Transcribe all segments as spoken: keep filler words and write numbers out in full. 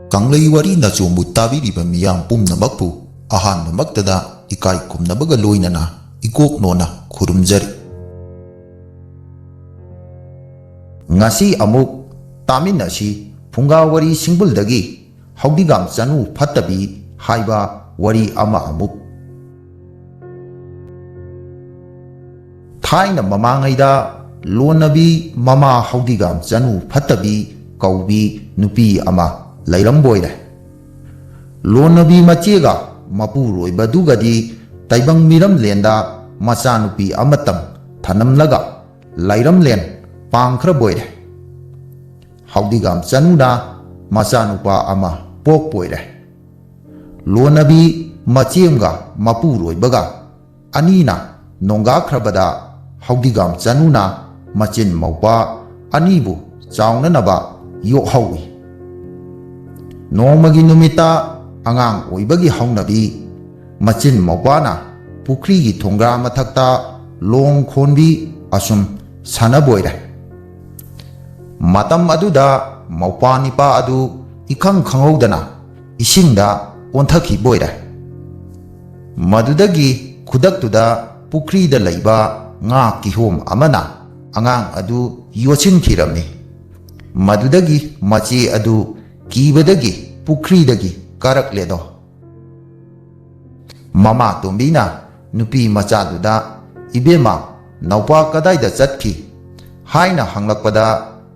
ꯀꯪꯂꯩ ꯋꯥꯔꯤ ꯅꯆꯣꯝꯕꯨ ꯇꯥꯕꯤꯔꯤꯕ ꯃꯤꯌꯥꯝ ꯄꯨꯝꯅꯃꯛꯄꯨ ꯑꯍꯥꯟꯕꯃꯛꯇꯗ ꯏꯀꯥꯏ ꯈꯨꯝꯅꯕꯒ ꯂꯣꯏꯅꯅ ꯏꯀꯣꯛ ꯅꯣꯟꯅ ꯈꯨꯔꯨꯝꯖꯔꯤ꯫ ꯉꯁꯤ ꯑꯃꯨꯛ ꯇꯥꯃꯤꯟꯅꯁꯤ ꯐꯨꯡꯒꯥ ꯋꯥꯔꯤ ꯁꯤꯡꯕꯨꯜꯗꯒꯤ ꯍꯧꯗꯤꯒꯥꯝ ꯆꯅꯨ ꯐꯠꯇꯕꯤ ꯍꯥꯏꯕ ꯋꯥꯔꯤ ꯑꯃ ꯑꯃꯨꯛ꯫ ꯊꯥꯏꯅ ꯃꯃꯥꯡꯉꯩꯗ ꯂꯣꯟꯅꯕꯤ ꯃꯃꯥ ꯍꯧꯗꯤꯒꯥꯝ ꯆꯅꯨ ꯐꯠꯇꯕꯤ ꯀꯧꯕꯤ ꯅꯨꯄꯤ ꯑꯃ ꯂꯩꯔꯝꯕꯣꯏꯔꯦ꯫ ꯂꯣꯟꯅꯕꯤ ꯃꯆꯦꯒ ꯃꯄꯨꯔꯣꯏꯕꯗꯨꯒꯗꯤ ꯇꯥꯏꯕꯪ ꯃꯤꯔꯝꯂꯦꯟꯗ ꯃꯆꯥꯅꯨꯄꯤ ꯑꯃꯇꯪ ꯊꯅꯝꯂꯒ ꯂꯥꯏꯔꯝꯂꯦꯟ ꯄꯥꯡꯈ꯭ꯔꯕꯣꯏꯔꯦ꯫ ꯍꯧꯗꯤꯒꯥꯝ ꯆꯅꯨꯅ ꯃꯆꯥꯅꯨꯄꯥ ꯑꯃ ꯄꯣꯛꯄꯣꯏꯔꯦ꯫ ꯂꯣꯟꯅꯕꯤ ꯃꯆꯦꯝꯒ ꯃꯄꯨꯔꯣꯏꯕꯒ ꯑꯅꯤꯅ ꯅꯣꯡꯒꯥꯈ꯭ꯔꯕꯗ ꯍꯧꯗꯤꯒꯥꯝ ꯆꯅꯨꯅ ꯃꯆꯤꯟ ꯃꯧꯄꯥ ꯑꯅꯤꯕꯨ ꯆꯥꯎꯅꯅꯕ ꯌꯣꯛꯍꯧꯏ꯫ ꯅꯣꯡꯃꯒꯤ ꯅꯨꯃꯤꯠꯇ ꯑꯉꯥꯡ ꯑꯣꯏꯕꯒꯤ ꯍꯧꯅꯕꯤ ꯃꯆꯤꯟ ꯃꯧꯄꯥꯅ ꯄꯨꯈ꯭ꯔꯤꯒꯤ ꯊꯣꯡꯒ꯭ꯔꯥ ꯃꯊꯛꯇ ꯂꯣꯡ ꯈꯣꯟꯕꯤ ꯑꯁꯨꯝ ꯁꯥꯟꯅꯕꯣꯏꯔꯦ꯫ ꯃꯇꯝ ꯑꯗꯨꯗ ꯃꯧꯄ꯭ꯋꯥ ꯅꯤꯄꯥ ꯑꯗꯨ ꯏꯈꯪ ꯈꯪꯍꯧꯗꯅ ꯏꯁꯤꯡꯗ ꯑꯣꯟꯊꯈꯤꯕꯣꯏꯔꯦ꯫ ꯃꯗꯨꯗꯒꯤ ꯈꯨꯗꯛꯇꯨꯗ ꯄꯨꯈ꯭ꯔꯤꯗ ꯂꯩꯕ ꯉꯥ ꯀꯤꯍꯣꯝ ꯑꯃꯅ ꯑꯉꯥꯡ ꯑꯗꯨ ꯌꯣꯠꯁꯤꯟꯈꯤꯔꯝꯃꯤ꯫ ꯃꯗꯨꯗꯒꯤ ꯃꯆꯦ ꯑꯗꯨ ꯀꯤꯕꯗꯒꯤ ꯄꯨꯈ꯭ꯔꯤꯗꯒꯤ ꯀꯥꯔꯛꯂꯦꯗꯣ꯫ ꯃꯃꯥ ꯇꯣꯝꯕꯤꯅ ꯅꯨꯄꯤ ꯃꯆꯥꯗꯨꯗ, "ꯏꯕꯦꯝꯃ, ꯅꯧꯄꯥ ꯀꯗꯥꯏꯗ ꯆꯠꯈꯤ?" ꯍꯥꯏꯅ ꯍꯪꯂꯛꯄꯗ,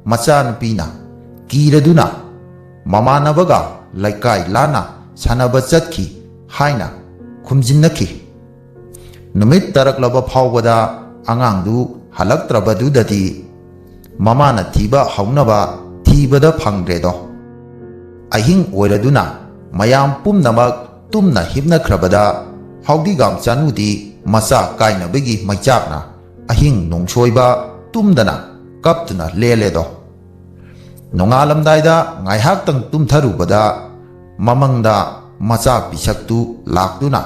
ꯃꯆꯥꯅꯨꯄꯤꯅ ꯀꯤꯔꯗꯨꯅ ꯃꯃꯥꯟꯅꯕꯒ ꯂꯩꯀꯥꯏ ꯂꯥꯟꯅ ꯁꯥꯟꯅꯕ ꯆꯠꯈꯤ ꯍꯥꯏꯅ ꯈꯨꯝꯖꯤꯟꯅꯈꯤ꯫ ꯅꯨꯃꯤꯠ ꯇꯥꯔꯛꯂꯕ ꯐꯥꯎꯕꯗ ꯑꯉꯥꯡꯗꯨ ꯍꯜꯂꯛꯇ꯭ꯔꯕꯗꯨꯗꯗꯤ ꯃꯃꯥꯅ ꯊꯤꯕ ꯍꯧꯅꯕ ꯊꯤꯕꯗ ꯐꯪꯗ꯭ꯔꯦꯗꯣ꯫ ꯑꯍꯤꯡ ꯑꯣꯏꯔꯗꯨꯅ ꯃꯌꯥꯝ ꯄꯨꯝꯅꯃꯛ ꯇꯨꯝꯅ ꯍꯤꯞꯅꯈ꯭ꯔꯕꯗ ꯍꯥꯎꯗꯤꯒꯥꯝ ꯆꯥꯅꯨꯗꯤ ꯃꯆꯥ ꯀꯥꯏꯅꯕꯒꯤ ꯃꯩꯆꯥꯛꯅ ꯑꯍꯤꯡ ꯅꯣꯡꯁꯣꯏꯕ ꯇꯨꯝꯗꯅ ꯀꯞꯇꯨꯅ ꯂꯦꯜꯂꯦꯗꯣ꯫ ꯅꯣꯡꯉꯥꯜꯂꯝꯗꯥꯏꯗ ꯉꯥꯏꯍꯥꯛꯇꯪ ꯇꯨꯝꯊꯔꯨꯕꯗ ꯃꯃꯪꯗ ꯃꯆꯥ ꯄꯤꯁꯛꯇꯨ ꯂꯥꯛꯇꯨꯅ,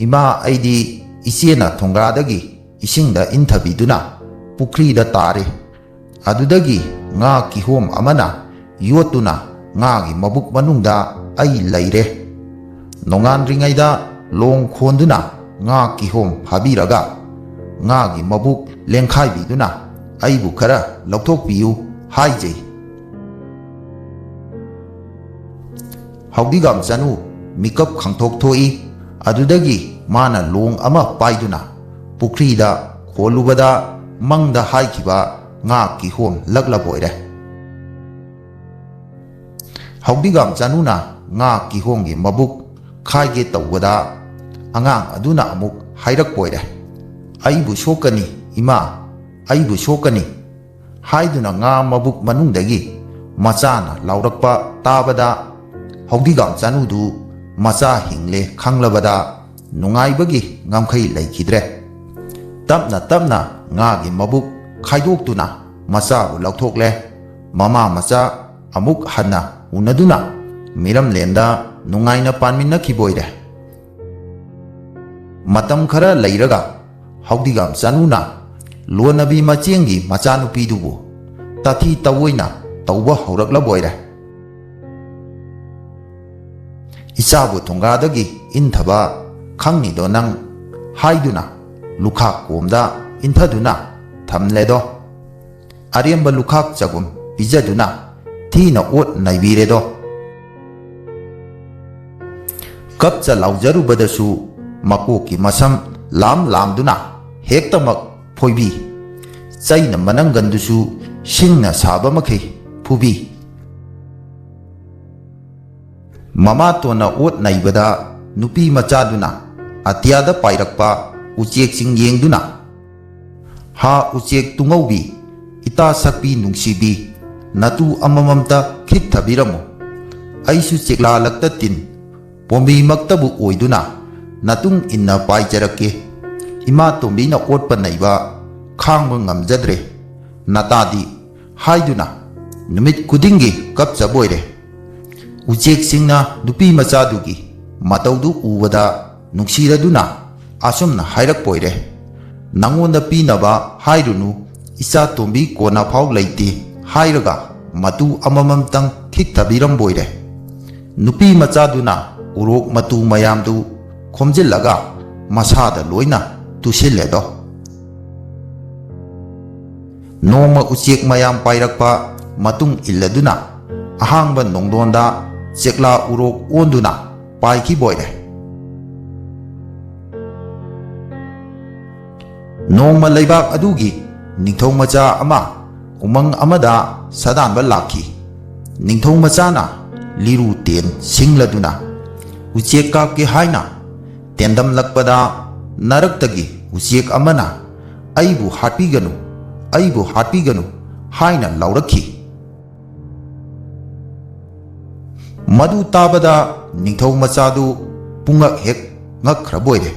"ꯏꯃꯥ, ꯑꯩꯗꯤ ꯏꯆꯦꯅ ꯊꯣꯡꯒ꯭ꯔꯥꯗꯒꯤ ꯏꯁꯤꯡꯗ ꯏꯟꯊꯕꯤꯗꯨꯅ ꯄꯨꯈ꯭ꯔꯤꯗ ꯇꯥꯔꯦ꯫ ꯑꯗꯨꯗꯒꯤ ꯉꯥ ꯀꯤꯍꯣꯝ ꯑꯃꯅ ꯌꯣꯠꯇꯨꯅ ꯉꯥꯒꯤ ꯃꯕꯨꯛ ꯃꯅꯨꯡꯗ ꯑꯩ ꯂꯩꯔꯦ꯫ ꯅꯣꯡꯉꯥꯟꯗ꯭ꯔꯤꯉꯩꯗ ꯂꯣꯡ ꯈꯣꯟꯗꯨꯅ ꯉꯥ ꯀꯤꯍꯣꯝ ꯐꯥꯕꯤꯔꯒ ꯉꯥꯒꯤ ꯃꯕꯨꯛ ꯂꯦꯡꯈꯥꯏꯕꯤꯗꯨꯅ ꯑꯩꯕꯨ ꯈꯔ ꯂꯧꯊꯣꯛꯄꯤꯌꯨ ꯍꯥꯏꯖꯩ꯫ ꯍꯥꯎꯗꯤꯒꯥꯝ ꯆꯅꯨ ꯃꯤꯀꯞ ꯈꯪꯊꯣꯛ ꯊꯣꯛꯏ꯫ ꯑꯗꯨꯗꯒꯤ ꯃꯥꯅ ꯂꯣꯡ ꯑꯃ ꯄꯥꯏꯗꯨꯅ ꯄꯨꯈ꯭ꯔꯤꯗ ꯈꯣꯜꯂꯨꯕꯗ ꯃꯪꯗ ꯍꯥꯏꯈꯤꯕ ꯉꯥ ꯀꯤꯍꯣꯝ ꯂꯛꯂꯕ ꯑꯣꯏꯔꯦ꯫ ꯍꯥꯎꯗꯤꯒꯥꯝ ꯆꯅꯨꯅ ꯉꯥ ꯀꯤꯍꯣꯝꯒꯤ ꯃꯕꯨꯛ ꯈꯥꯏꯒꯦ ꯇꯧꯕꯗ ꯑꯉꯥꯡ ꯑꯗꯨꯅ ꯑꯃꯨꯛ ꯍꯥꯏꯔꯛꯄ ꯑꯣꯏꯔꯦ, "ꯑꯩꯕꯨ ꯁꯣꯛꯀꯅꯤ ꯏꯃꯥ, ꯑꯩꯕꯨ ꯁꯣꯛꯀꯅꯤ" ꯍꯥꯏꯗꯨꯅ ꯉꯥ ꯃꯕꯨꯛ ꯃꯅꯨꯡꯗꯒꯤ ꯃꯆꯥꯅ ꯂꯥꯎꯔꯛꯄ ꯇꯥꯕꯗ ꯍꯥꯎꯗꯤꯒꯥꯝ ꯆꯅꯨꯗꯨ ꯃꯆꯥ ꯍꯤꯡꯂꯦ ꯈꯪꯂꯕꯗ ꯅꯨꯡꯉꯥꯏꯕꯒꯤ ꯉꯝꯈꯩ ꯂꯩꯈꯤꯗ꯭ꯔꯦ꯫ ꯇꯞꯅ ꯇꯞꯅ ꯉꯥꯒꯤ ꯃꯕꯨꯛ ꯈꯥꯏꯗꯣꯛꯇꯨꯅ ꯃꯆꯥꯕꯨ ꯂꯧꯊꯣꯛꯂꯦ꯫ ꯃꯃꯥ ꯃꯆꯥ ꯑꯃꯨꯛ ꯍꯟꯅ ꯎꯅꯗꯨꯅ ꯃꯤꯔꯝꯂꯦꯟꯗ ꯅꯨꯡꯉꯥꯏꯅ ꯄꯥꯟꯃꯤꯟꯅꯈꯤꯕ ꯑꯣꯏꯔꯦ꯫ ꯃꯇꯝ ꯈꯔ ꯂꯩꯔꯒ ꯍꯥꯎꯗꯤꯒꯥꯝ ꯆꯅꯨꯅ ꯂꯣꯟꯅꯕꯤ ꯃꯆꯦꯡꯒꯤ ꯃꯆꯥꯅꯨꯄꯤꯗꯨꯕꯨ ꯇꯥꯊꯤ ꯇꯧꯑꯣꯏꯅ ꯇꯧꯕ ꯍꯧꯔꯛꯂꯕ ꯑꯣꯏꯔꯦ꯫ "ꯏꯆꯥꯕꯨ ꯊꯣꯡꯒꯥꯗꯒꯤ ꯏꯟꯊꯕ ꯈꯪꯉꯤꯗꯣ ꯅꯪ" ꯍꯥꯏꯗꯨꯅ ꯂꯨꯈꯥꯛ ꯀꯣꯝꯗ ꯏꯟꯊꯗꯨꯅ ꯊꯝꯂꯦꯗꯣ꯫ ꯑꯔꯦꯝꯕ ꯂꯨꯈꯥꯛ ꯆꯒꯨꯝ ꯄꯤꯖꯗꯨꯅ ꯊꯤꯅ ꯑꯣꯠ ꯅꯩꯕꯤꯔꯦꯗꯣ꯫ ꯀꯞꯆ ꯂꯥꯎꯖꯔꯨꯕꯗꯁꯨ ꯃꯀꯣꯛꯀꯤ ꯃꯁꯝ ꯂꯥꯝ ꯂꯥꯝꯗꯨꯅ ꯍꯦꯛꯇꯃꯛ ꯐꯣꯏꯕꯤ꯫ ꯆꯩꯅ ꯃꯅꯪꯒꯟꯗꯨꯁꯨ ꯁꯤꯡꯅ ꯁꯥꯕ ꯃꯈꯩ ꯐꯨꯕꯤ꯫ ꯃꯃꯥꯇꯣꯟꯅ ꯑꯣꯠ ꯅꯩꯕꯗ ꯅꯨꯄꯤ ꯃꯆꯥꯗꯨꯅ ꯑꯇꯤꯌꯥꯗ ꯄꯥꯏꯔꯛꯄ ꯎꯆꯦꯛꯁꯤꯡ ꯌꯦꯡꯗꯨꯅ, "ꯍꯥ ꯎꯆꯦꯛ ꯇꯨꯡꯉꯧꯕꯤ, ꯏꯇꯥ ꯁꯛꯄꯤ ꯅꯨꯡꯁꯤꯕꯤ, ꯅꯇꯨ ꯑꯃꯃꯝꯇ ꯈꯤꯠꯊꯕꯤꯔꯝꯃꯨ꯫ ꯑꯩꯁꯨ ꯆꯦꯛꯂꯥꯂꯛꯇ ꯇꯤꯟ, ꯄꯣꯝꯕꯤꯃꯛꯇꯕꯨ ꯑꯣꯏꯗꯨꯅ ꯅꯇꯨꯡ ꯏꯟꯅ ꯄꯥꯏꯖꯔꯛꯀꯦ꯫ ꯏꯃꯥ ꯇꯣꯝꯕꯤꯅ ꯑꯣꯠꯄ ꯅꯩꯕ ꯈꯥꯡꯕ ꯉꯝꯖꯗ꯭ꯔꯦ ꯅꯇꯥꯗꯤ" ꯍꯥꯏꯗꯨꯅ ꯅꯨꯃꯤꯠ ꯈꯨꯗꯤꯡꯒꯤ ꯀꯞꯆꯕ ꯑꯣꯏꯔꯦ꯫ ꯎꯆꯦꯛꯁꯤꯡꯅ ꯅꯨꯄꯤ ꯃꯆꯥꯗꯨꯒꯤ ꯃꯇꯧꯗꯨ ꯎꯕꯗ ꯅꯨꯡꯁꯤꯔꯗꯨꯅ ꯑꯁꯨꯝꯅ ꯍꯥꯏꯔꯛꯄ ꯑꯣꯏꯔꯦ, "ꯅꯉꯣꯟꯗ ꯄꯤꯅꯕ ꯍꯥꯏꯔꯨꯅꯨ, ꯏꯆꯥ ꯇꯣꯝꯕꯤ ꯀꯣꯟꯅꯐꯥꯎ ꯂꯩꯇꯦ" ꯍꯥꯏꯔꯒ ꯃꯇꯨ ꯑꯃꯃꯝꯇꯪ ꯈꯤꯛꯊꯕꯤꯔꯝꯕꯣꯏꯔꯦ꯫ ꯅꯨꯄꯤ ꯃꯆꯥꯗꯨꯅ ꯎꯔꯣꯛ ꯃꯇꯨ ꯃꯌꯥꯝꯗꯨ ꯈꯣꯝꯖꯤꯜꯂꯒ ꯃꯁꯥꯗ ꯂꯣꯏꯅ ꯇꯨꯁꯤꯜꯂꯦꯗꯣ꯫ ꯅꯣꯡꯃ ꯎꯆꯦꯛ ꯃꯌꯥꯝ ꯄꯥꯏꯔꯛꯄ ꯃꯇꯨꯡ ꯏꯜꯂꯗꯨꯅ ꯑꯍꯥꯡꯕ ꯅꯣꯡꯗꯣꯟꯗ ꯆꯦꯛꯂꯥ ꯎꯔꯣꯛ ꯑꯣꯟꯗꯨꯅ ꯄꯥꯏꯈꯤꯕꯣꯏꯔꯦ꯫ ꯅꯣꯡꯃ ꯂꯩꯕꯥꯛ ꯑꯗꯨꯒꯤ ꯅꯤꯡꯊꯧ ꯃꯆꯥ ꯑꯃ ꯎꯃꯪ ꯑꯃꯗ ꯁꯥꯗꯥꯟꯕ ꯂꯥꯛꯈꯤ꯫ ꯅꯤꯡꯊꯧ ꯃꯆꯥꯅ ꯂꯤꯔꯨ ꯇꯦꯟ ꯁꯤꯡꯂꯗꯨꯅ ꯎꯆꯦꯛ ꯀꯥꯞꯀꯦ ꯍꯥꯏꯅ ꯇꯦꯟꯗꯝꯂꯛꯄꯗ, ꯅꯔꯛꯇꯒꯤ ꯎꯆꯦꯛ ꯑꯃꯅ "ꯑꯩꯕꯨ ꯍꯥꯠꯄꯤꯒꯅꯨ, ꯑꯩꯕꯨ ꯍꯥꯠꯄꯤꯒꯅꯨ" ꯍꯥꯏꯅ ꯂꯥꯎꯔꯛꯈꯤ꯫ ꯃꯗꯨ ꯇꯥꯕꯗ ꯅꯤꯡꯊꯧ ꯃꯆꯥꯗꯨ ꯄꯨꯡꯉꯛ ꯍꯦꯛ ꯉꯛꯈ꯭ꯔꯕꯣꯏꯔꯦ꯫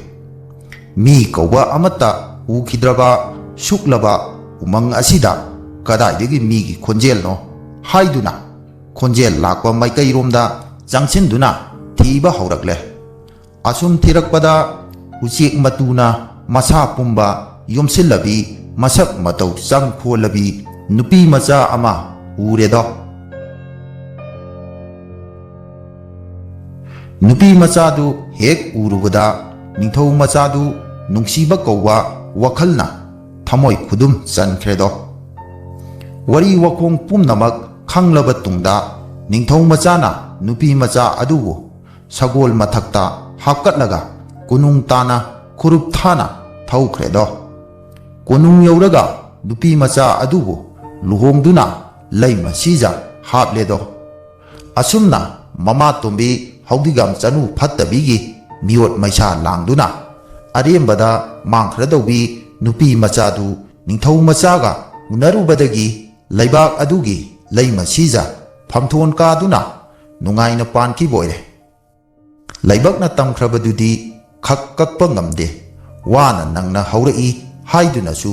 ꯃꯤ ꯀꯧꯕ ꯑꯃꯠꯇ ꯎꯈꯤꯗ꯭ꯔꯕ ꯁꯨꯛꯂꯕ ꯎꯃꯪ ꯑꯁꯤꯗ ꯀꯗꯥꯏꯗꯒꯤ ꯃꯤꯒꯤ ꯈꯣꯟꯖꯦꯜꯅꯣ ꯍꯥꯏꯗꯨꯅ ꯈꯣꯟꯖꯦꯜ ꯂꯥꯛꯄ ꯃꯥꯏꯀꯩꯔꯣꯝꯗ ꯆꯪꯁꯤꯟꯗꯨꯅ ꯊꯤꯕ ꯍꯧꯔꯛꯂꯦ꯫ ꯑꯁꯨꯝ ꯊꯤꯔꯛꯄꯗ ꯎꯆꯦꯛ ꯃꯇꯨꯅ ꯃꯁꯥ ꯄꯨꯝꯕ ꯌꯣꯝꯁꯤꯜꯂꯕꯤ ꯃꯁꯛ ꯃꯇꯧ ꯆꯪ ꯈꯣꯜꯂꯕꯤ ꯅꯨꯄꯤ ꯃꯆꯥ ꯑꯃ ꯎꯔꯦꯗꯣ꯫ ꯅꯨꯄꯤ ꯃꯆꯥꯗꯨ ꯍꯦꯛ ꯎꯔꯨꯕꯗ ꯅꯤꯡꯊꯧ ꯃꯆꯥꯗꯨ ꯅꯨꯡꯁꯤꯕ ꯀꯧꯕ ꯋꯥꯈꯜꯅ ꯊꯃꯣꯏ ꯈꯨꯗꯨꯝ ꯆꯟꯈ꯭ꯔꯦꯗꯣ꯫ ꯋꯥꯔꯤ ꯋꯥꯈꯣꯡ ꯄꯨꯝꯅꯃꯛ ꯈꯪꯂꯕ ꯇꯨꯡꯗ ꯅꯤꯡꯊꯧ ꯃꯆꯥꯅ ꯅꯨꯄꯤ ꯃꯆꯥ ꯑꯗꯨꯕꯨ ꯁꯒꯣꯜ ꯃꯊꯛꯇ ꯍꯥꯞꯀꯠꯂꯒ ꯀꯣꯅꯨꯡ ꯇꯥꯅ ꯈꯨꯔꯨꯞ ꯊꯥꯅ ꯊꯧꯈ꯭ꯔꯦꯗꯣ꯫ ꯀꯣꯅꯨꯡ ꯌꯧꯔꯒ ꯅꯨꯄꯤ ꯃꯆꯥ ꯑꯗꯨꯕꯨ ꯂꯨꯍꯣꯡꯗꯨꯅ ꯂꯩꯃ ꯁꯤꯖ ꯍꯥꯞꯂꯦꯗꯣ꯫ ꯑꯁꯨꯝꯅ ꯃꯃꯥ ꯇꯣꯝꯕꯤ ꯍꯧꯗꯤꯒꯥꯝ ꯆꯅꯨ ꯐꯠꯇꯕꯤꯒꯤ ꯃꯤꯑꯣꯠ ꯃꯩꯁꯥ ꯂꯥꯡꯗꯨꯅ ꯑꯔꯦꯝꯕꯗ ꯃꯥꯡꯈ꯭ꯔꯗꯧꯕꯤ ꯅꯨꯄꯤ ꯃꯆꯥꯗꯨ ꯅꯤꯡꯊꯧ ꯃꯆꯥꯒ ꯎꯅꯔꯨꯕꯗꯒꯤ ꯂꯩꯕꯥꯛ ꯑꯗꯨꯒꯤ ꯂꯩꯃ ꯁꯤꯖ ꯐꯝꯊꯣꯟ ꯀꯥꯗꯨꯅ ꯅꯨꯡꯉꯥꯏꯅ ꯄꯥꯟꯈꯤꯕ ꯑꯣꯏꯔꯦ꯫ ꯂꯥꯏꯕꯛꯅ ꯇꯝꯈ꯭ꯔꯕꯗꯨꯗꯤ ꯈꯛ ꯀꯛꯄ ꯉꯝꯗꯦ꯫ ꯋꯥꯅ ꯅꯪꯅ ꯍꯧꯔꯛꯏ ꯍꯥꯏꯗꯨꯅꯁꯨ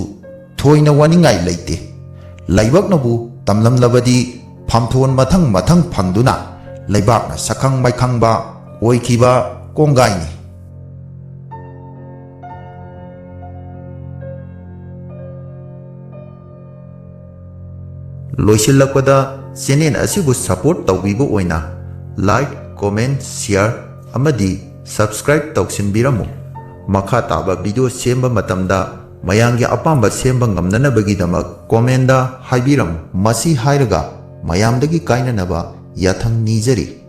ꯊꯣꯏꯅ ꯋꯥꯅꯤꯡꯉꯥꯏ ꯂꯩꯇꯦ꯫ ꯂꯥꯏꯕꯛꯅꯕꯨ ꯇꯝꯂꯝꯂꯕꯗꯤ ꯐꯝꯊꯣꯟ ꯃꯊꯪ ꯃꯊꯪ ꯐꯪꯗꯨꯅ ꯂꯩꯕꯥꯛꯅ ꯁꯛꯈꯪ ꯃꯥꯏꯈꯪꯕ ꯑꯣꯏꯈꯤꯕ ꯀꯣꯡꯒꯥꯏꯅꯤ꯫ ꯂꯣꯏꯁꯤꯜꯂꯛꯄꯗ Channel ꯑꯁꯤꯕꯨ support ꯇꯧꯕꯤꯕ ꯑꯣꯏꯅ like, comment, share ꯑꯃꯗꯤ subscribe ꯇꯧꯁꯤꯟꯕꯤꯔꯝꯃꯨ꯫ ꯃꯈꯥ ꯇꯥꯕ video ꯁꯦꯝꯕ ꯃꯇꯝꯗ ꯃꯌꯥꯝꯒꯤ ꯑꯄꯥꯝꯕ ꯁꯦꯝꯕ ꯉꯝꯅꯅꯕꯒꯤꯗꯃꯛ comment ꯍꯥꯏꯕꯤꯔꯝꯃꯨ꯫ ꯃꯁꯤ ꯍꯥꯏꯔꯒ ꯃꯌꯥꯝꯗꯒꯤ ꯀꯥꯏꯅꯅꯕ ꯌꯥꯊꯪ ꯅꯤꯖꯔꯤ꯫